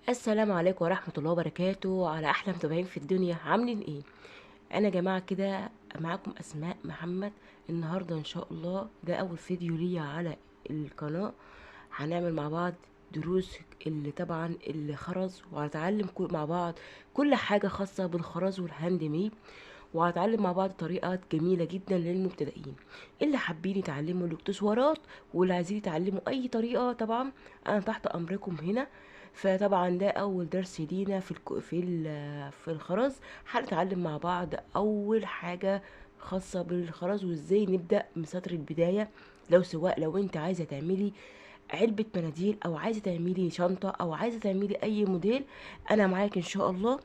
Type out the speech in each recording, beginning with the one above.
السلام عليكم ورحمة الله وبركاته. على أحلى متابعين في الدنيا، عاملين ايه؟ أنا يا جماعة كده معاكم أسماء محمد. النهاردة إن شاء الله ده أول فيديو ليا على القناة. هنعمل مع بعض دروس اللي طبعا الخرز، وهنتعلم مع بعض كل حاجة خاصة بالخرز وال handmade، وهتعلم مع بعض طريقات جميلة جدا للمبتدئين اللي حابين يتعلموا الاكسسوارات واللي عايزين يتعلموا اي طريقة. طبعا انا تحت امركم هنا. فطبعا ده اول درس لينا في الخرز. هنتعلم مع بعض اول حاجة خاصة بالخرز وازاي نبدأ من سطر البداية. لو انت عايزة تعملي علبة مناديل او عايزة تعملي شنطة او عايزة تعملي اي موديل، انا معاك ان شاء الله.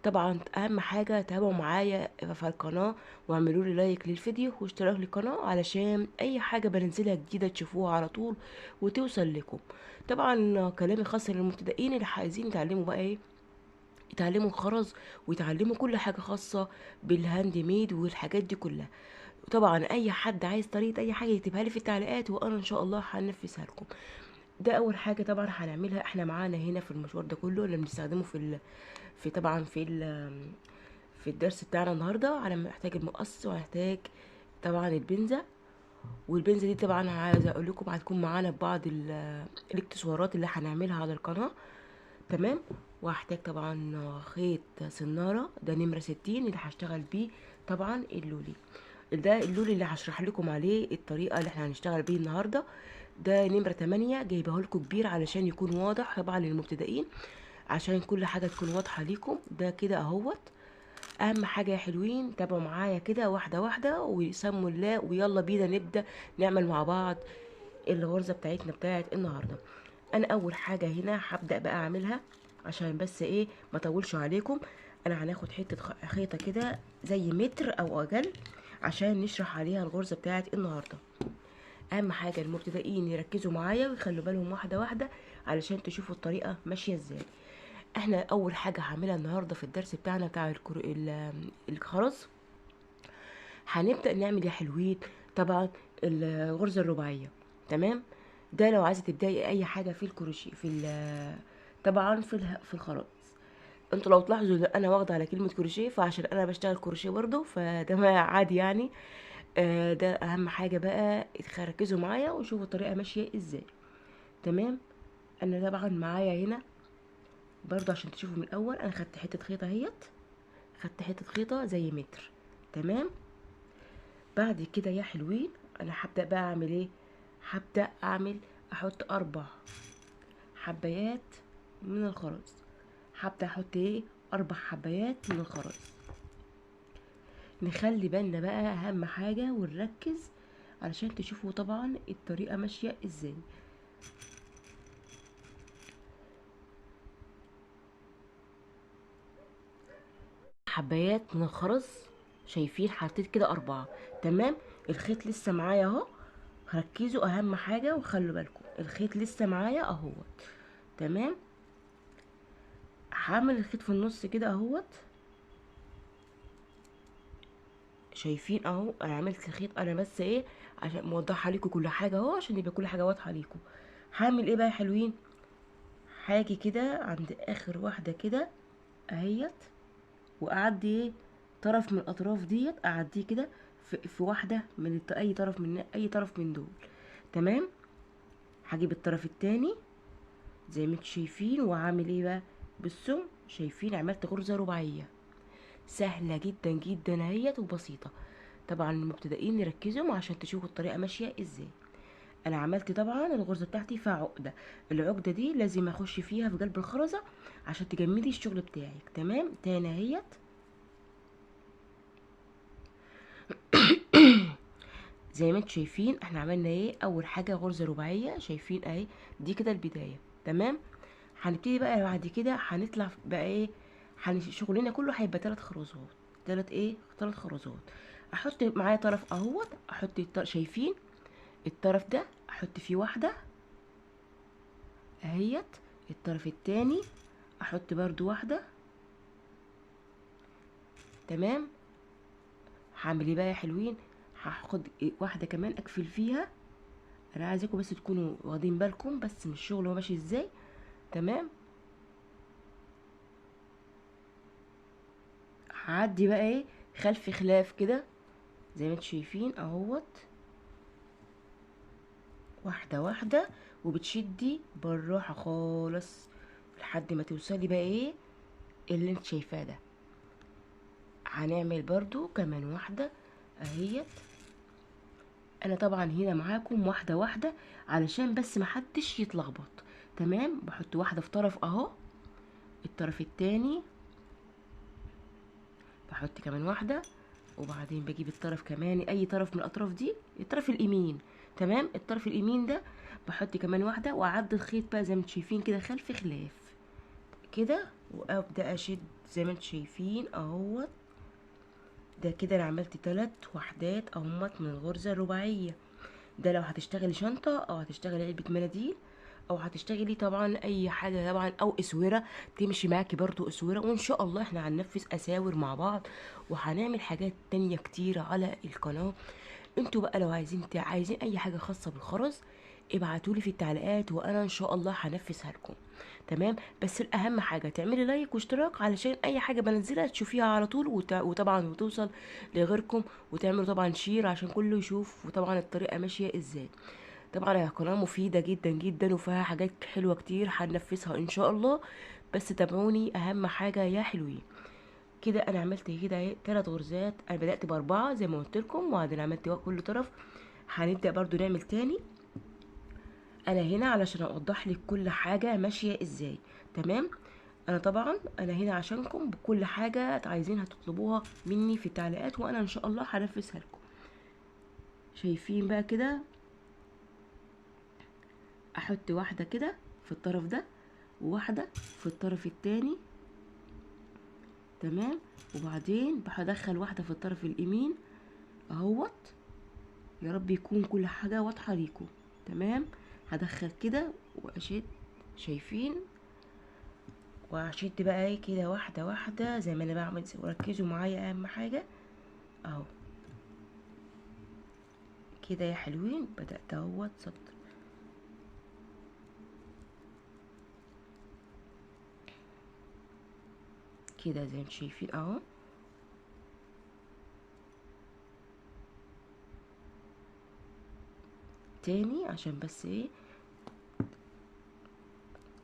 طبعا اهم حاجة تابعوا معايا في القناة واعملوا لي لايك للفيديو واشتراك للقناة علشان اي حاجة بنزلها جديدة تشوفوها على طول وتوصل لكم. طبعا كلامي خاص للمبتدئين اللي عايزين يتعلموا بقى ايه، يتعلموا الخرز ويتعلموا كل حاجة خاصة بال handmade والحاجات دي كلها. طبعا اي حد عايز طريقه اي حاجة يكتبها لي في التعليقات وانا ان شاء الله هنفذها لكم. ده اول حاجة طبعا هنعملها. احنا معانا هنا في المشوار ده كله اللي بنستخدمه في في طبعا في في الدرس بتاعنا النهارده. انا محتاج المقص وهحتاج طبعا البنزه، والبنزه دي طبعا عايزه اقول لكم هتكون معانا ببعض الاكسسوارات اللي هنعملها على القناة، تمام. وهحتاج طبعا خيط سناره، ده نمره 60 اللي هشتغل بيه طبعا اللولي. ده اللولي اللي هشرح لكم عليه الطريقة اللي احنا هنشتغل بيه النهارده. ده نمره 8 جايبه لكم كبير علشان يكون واضح طبعا للمبتدئين، عشان كل حاجة تكون واضحة ليكم. ده كده اهوت. اهم حاجة يا حلوين تابعوا معايا كده واحدة واحدة ويسموا الله، ويلا بينا نبدا نعمل مع بعض الغرزه بتاعتنا بتاعت النهارده. انا اول حاجة هنا هبدا بقى اعملها عشان بس ايه ما اطولش عليكم. انا هناخد حتة خيطه كده زي متر او اقل عشان نشرح عليها الغرزه بتاعت النهارده. اهم حاجة المبتدئين يركزوا معايا ويخلوا بالهم واحدة واحدة علشان تشوفوا الطريقة ماشية ازاي. احنا اول حاجة هعملها النهارده في الدرس بتاعنا بتاع الخرز، هنبدا نعمل يا حلوين طبعا الغرزه الرباعية، تمام. ده لو عايزه تبداي اي حاجة في الكروشيه في طبعا في الخرز. انتوا لو تلاحظوا ان انا واخده على كلمة كروشيه، فعشان انا بشتغل كروشيه برضو فده ما عادي يعني. ده اهم حاجة بقى، ركزوا معايا وشوفوا الطريقة ماشية ازاي، تمام. انا طبعا معايا هنا برضو عشان تشوفوا من الاول، انا خدت حتة خيطه اهيت، خدت حتة خيطه زي متر، تمام. بعد كده يا حلوين انا هبدا بقى اعمل ايه، هبدا اعمل احط 4 حبايات من الخرز. هبدا احط ايه، 4 حبايات من الخرز. نخلي بالنا بقى اهم حاجة ونركز علشان تشوفوا طبعا الطريقة ماشية ازاي. حبايات من الخرز شايفين، حطيت كده 4، تمام. الخيط لسه معايا اهو، ركزوا اهم حاجة وخلوا بالكم الخيط لسه معايا اهوت، تمام. هعمل الخيط في النص كده اهوت، شايفين اهو. انا عملت الخيط انا بس ايه عشان موضحة لكم كل حاجة اهو، عشان يبقى كل حاجة واضحة ليكم. هعمل ايه بقى يا حلوين، هاجي كده عند اخر واحدة كده اهيت، واعدي ايه طرف من الاطراف ديت، اعديه كده في واحدة من اي طرف من اي طرف من دول، تمام. هجيب الطرف التاني زي ما انتم شايفين، وهعمل ايه بقى، بصوا شايفين عملت غرزه رباعية سهلة جدا جدا اهيت وبسيطة. طبعا المبتدئين يركزوا عشان تشوفوا الطريقة ماشية ازاي. انا عملت طبعا الغرزه بتاعتي فيها عقده، العقدة دي لازم اخش فيها في قلب الخرزه عشان تجمدي الشغل بتاعك، تمام. تاني اهيت زي ما انتم شايفين احنا عملنا ايه، اول حاجة غرزه رباعية شايفين اهي، دي كده البداية، تمام. هنبتدي بقى بعد كده هنطلع بقى ايه، شغلنا كله هيبقى 3 خرزات، 3 خرزات. احط معايا طرف اهوت، احط شايفين الطرف ده احط فيه واحدة اهيت، الطرف التاني احط برضو واحدة، تمام. هعمل ايه بقى يا حلوين، هاخد واحدة كمان اقفل فيها. انا عايزاكم بس تكونوا واخدين بالكم بس من الشغل هو ماشي ازاي، تمام. هعدي بقى ايه خلف خلاف كده زي ما انتم شايفين اهوت، واحدة واحدة، وبتشدي بالراحة خالص لحد ما توصلي بقى ايه اللي انت شايفاه ده. هنعمل برضو كمان واحدة اهيت. انا طبعا هنا معاكم واحدة واحدة علشان بس محدش يتلخبط. تمام، بحط واحدة في طرف اهو، الطرف التاني بحط كمان واحدة، وبعدين بجيب الطرف كمان، اي طرف من الاطراف دي، الطرف اليمين. تمام، الطرف اليمين ده بحط كمان واحدة، واعدي الخيط بقى زي ما انتم شايفين كده خلف خلاف كده، وابدا اشد زي ما انتم شايفين اهوت. ده كده انا عملت 3 وحدات اهمت من الغرزه الرباعية. ده لو هتشتغلي شنطه او هتشتغلي علبة مناديل او هتشتغلي طبعا اي حاجة طبعا، او اسورة تمشي معاكي برضو اسورة. وان شاء الله احنا هننفذ اساور مع بعض، وهنعمل حاجات تانية كتير على القناة. انتوا بقى لو عايزين اي حاجة خاصة بالخرز ابعتولي في التعليقات، وانا ان شاء الله هنفذها لكم. تمام، بس الاهم حاجة تعملي like واشتراك علشان اي حاجة بنزلها تشوفيها على طول، وطبعا وتوصل لغيركم، وتعملوا طبعا share عشان كله يشوف، وطبعا الطريقة ماشية ازاي. طبعا هي قناة مفيدة جدا جدا، وفيها حاجات حلوة كتير هننفذها ان شاء الله، بس تابعوني اهم حاجة يا حلوين. كده انا عملت كده اهي 3 غرزات، انا بدات ب4 زي ما قلت لكم، وبعدين عملت كل طرف. هنبدا برضو نعمل تاني. انا هنا علشان اوضح لك كل حاجة ماشية ازاي. تمام، انا طبعا انا هنا عشانكم، بكل حاجة عايزينها تطلبوها مني في التعليقات، وانا ان شاء الله هنفذها لكم. شايفين بقى كده، احط واحدة كده في الطرف ده، وواحدة في الطرف التاني. تمام، وبعدين هدخل واحدة في الطرف اليمين اهوت. يا رب يكون كل حاجة واضحة ليكم. تمام، هدخل كده واشد، شايفين، واشد بقى ايه كده واحدة واحدة زي ما انا بعمل، وركزوا معايا اهم حاجة اهو كده يا حلوين. بدات اهوت سطر، كده زي ما شايفين اهو. تاني عشان بس ايه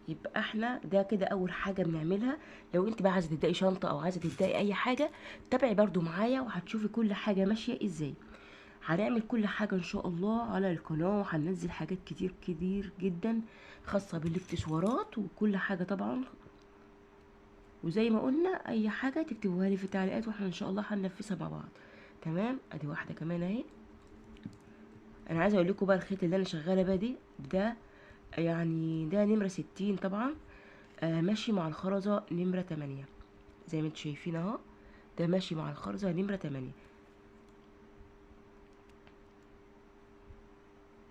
يبقى احنا ده كده اول حاجة بنعملها. لو انت بقى عايزه تبداي شنطه او عايزه تبداي اي حاجة تابعي برضو معايا، وهتشوفي كل حاجة ماشية ازاي. هنعمل كل حاجة ان شاء الله على القناة، وهننزل حاجات كتير كتير جدا خاصة بالاكسسوارات وكل حاجة طبعا. وزي ما قلنا اي حاجة تكتبوها لي في التعليقات، واحنا ان شاء الله هننفذها مع بعض. تمام، ادي واحدة كمان اهي. انا عايزه اقول لكم بقى الخيط اللي انا شغالة بيه دي ده يعني ده نمره 60 طبعا، ماشي مع الخرزه نمره 8 زي ما انتم شايفين اهو. ده ماشي مع الخرزه نمره 8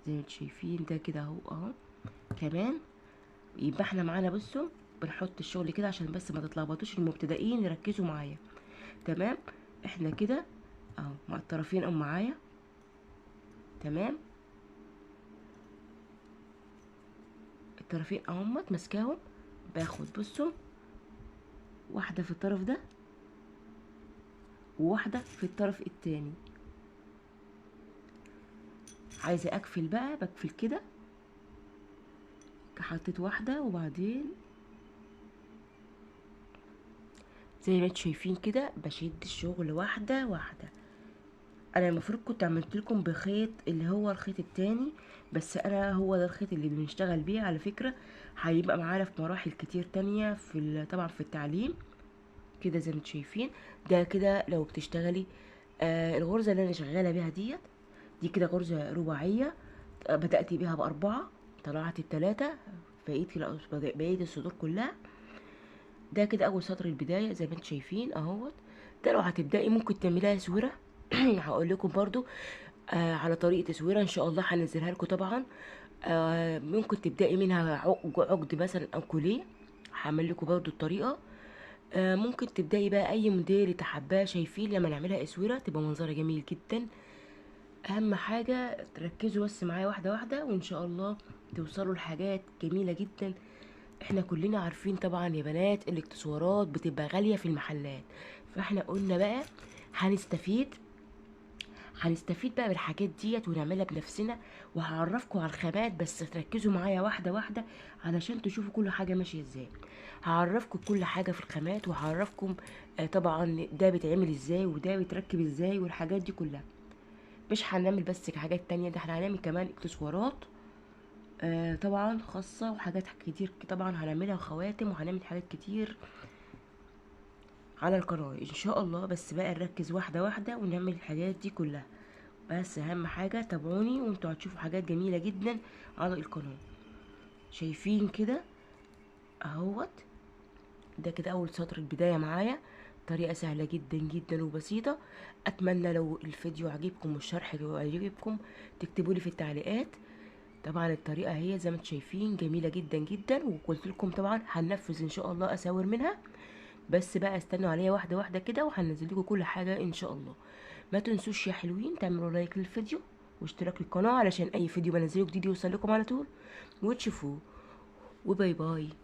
زي ما انتم شايفين ده كده اهو اهو كمان. يبقى احنا معانا بصوا بنحط الشغل كده عشان بس ما تتلخبطوش، المبتدئين ركزوا معايا. تمام، احنا كده اهو مع الطرفين ام معايا. تمام، الطرفين اهمت ماسكاهم، باخد بصوا واحدة في الطرف ده وواحدة في الطرف التاني. عايزه اقفل بقى، بقفل كده، حطيت واحدة، وبعدين زي ما انتم شايفين كده بشد الشغل واحدة واحدة. انا المفروض كنت عملت لكم بخيط اللي هو الخيط التاني، بس انا هو ده الخيط اللي بنشتغل بيه على فكرة، هيبقى معانا في مراحل كتير تانية في طبعا في التعليم. كده زي ما انتم شايفين ده كده لو بتشتغلي الغرزه اللي انا شغالة بيها ديت، دي كده غرزه رباعية، بدات بيها ب4، طلعت ب3، بقيت السطور كلها. ده كده اول سطر البداية زي ما انتم شايفين اهوت. ده لو هتبداي ممكن تعمليها سويره هقول لكم برضو على طريقه سويره ان شاء الله هنزلها لكم طبعا. ممكن تبداي منها عقد مثلا او كوليه، هعمل لكم برضو الطريقة. ممكن تبداي بقى اي موديل تحباه. شايفين لما نعملها اسورة تبقى منظرها جميل جدا. اهم حاجة تركزوا بس معايا واحدة واحدة، وان شاء الله توصلوا لحاجات جميلة جدا. احنا كلنا عارفين طبعا يا بنات الاكسسوارات بتبقى غالية في المحلات، فاحنا قلنا بقى هنستفيد بقى بالحاجات ديت ونعملها بنفسنا. وهعرفكم على الخامات، بس تركزوا معايا واحدة واحدة علشان تشوفوا كل حاجة ماشية ازاي. هعرفكم كل حاجة في الخامات، وهعرفكم طبعا ده بيتعمل ازاي وده بيتركب ازاي والحاجات دي كلها. مش هنعمل بس حاجات تانية، ده احنا هنعمل كمان اكسسوارات طبعا خاصة وحاجات كتير طبعا هنعملها، خواتم، وهنعمل حاجات كتير على القناة ان شاء الله. بس بقى نركز واحدة واحدة ونعمل الحاجات دي كلها. بس اهم حاجة تابعوني وانتوا هتشوفوا حاجات جميلة جدا على القناة. شايفين كده اهوت، ده كده اول سطر البداية معايا. طريقة سهلة جدا جدا وبسيطة. اتمنى لو الفيديو عجبكم والشرح عجبكم تكتبوا لي في التعليقات. طبعا الطريقة هي زي ما انتم شايفين جميلة جدا جدا، وقلت لكم طبعا هننفذ ان شاء الله اساور منها، بس بقى استنوا عليا واحدة واحدة كده وهنزل لكم كل حاجة ان شاء الله. ما تنسوش يا حلوين تعملوا لايك للفيديو واشتراك للقناة علشان اي فيديو بنزله جديد يوصل لكم على طول وتشوفوه. و bye bye.